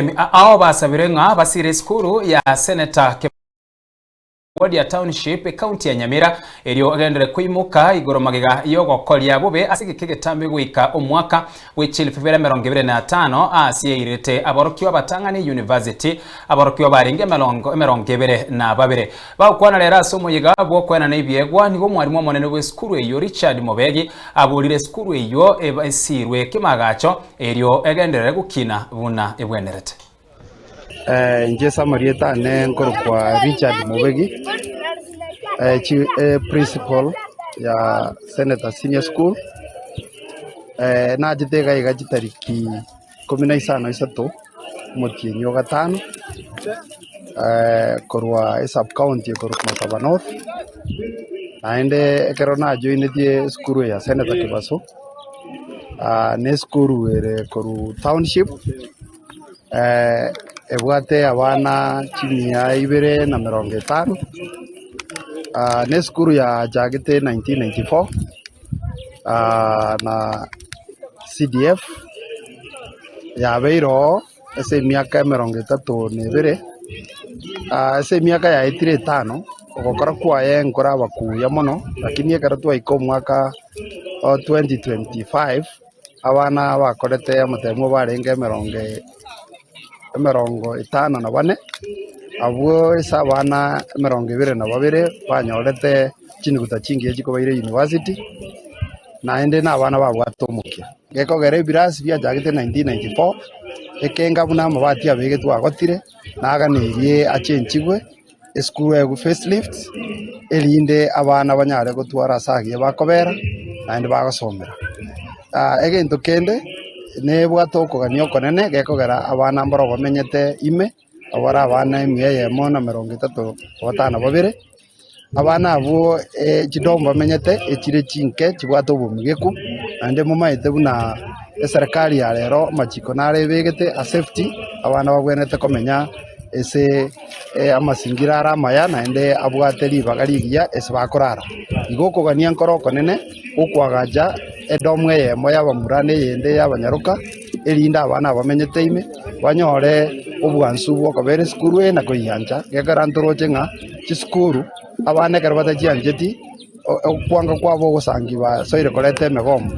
Chisemi ao basabire ng'a basire esukuru ya Senator Kebadia Township, ekaunti ya Nyamira, erio egenderere koimoka igoro magega y'ogokoria bobe ase egeka egetambe goika omwaka bwe chielfu ibere 25 ase yairete aborokigwa abatang'ani University aborokigwa barenge emerongo 22. Bagokwana rero ase omoyega bw'okoenana ebiegwa nigo omwarimu omonene bw'esukuru eyio Richard Mobegi aborire esukuru eyio esirwe kemagacho erio egenderere gokina buna ebwenerete. Inche ase amarieta ane nkorokwa Richard Mobegi, principal ya Senator Senior School, nachete iga iga chitariki ikomi na isano isato, omotienyi o gatano, korwa esub county ekorokwa Masaba North, naende ekero najoinetie esukuru eye ya Senator Kebaso, na esukuru ere korwa township, ebwate abana chimia ibere na emerongo etano, na esukuru yachagete 1994 na CDF yabeire oo ase emiaka emerongo etato na ebere, ase emiaka yaetire etano, ogokora kwaye nkoraba kuya mono, lakini ekero twaika omwaka o 2025, abana bakorete amatemo barenge emerongo emerongo etano na bane, abwo ase abana emerongo ebere na babere banyorete chinuguta chingiya chikobaira university, naende na abana babwate omokia. Gekogera ebirasi biachagete 1994, ekenga buna amabati abegetwe agotire, naganeirie achenchigwe, esukuru egwe facelift, erinde abana banyare gotwara ase agiya bakobera, naende bagosomera. Egento kende, nebwate okogania okonene gekogera abana mbaro bamenyete ime, abare abana emia eyemo na emerongo etato na batano na babere, Abana abwo chidomu bamenyete echire chinke chibwate obomigeku, naende momaete buna eserekari ya rero amachiko naro ebegete a safety, abana babwenerete komenya ase amasingira are amaya naende abwate ribaga rigiya ase bakorara. Igo okogania nkoro okonene gokoagacha edomu eyemo y'abamura na eyende y'abanyaroka, erinde abana aba bamenyete ime banyore obwansu bw'okobera esukuru eye na koyiancha, gekogera ntoroche ng'a chisukuru abana ekero batachiancheti, okwanga kwabo ogosangi basoire koreta emegomo.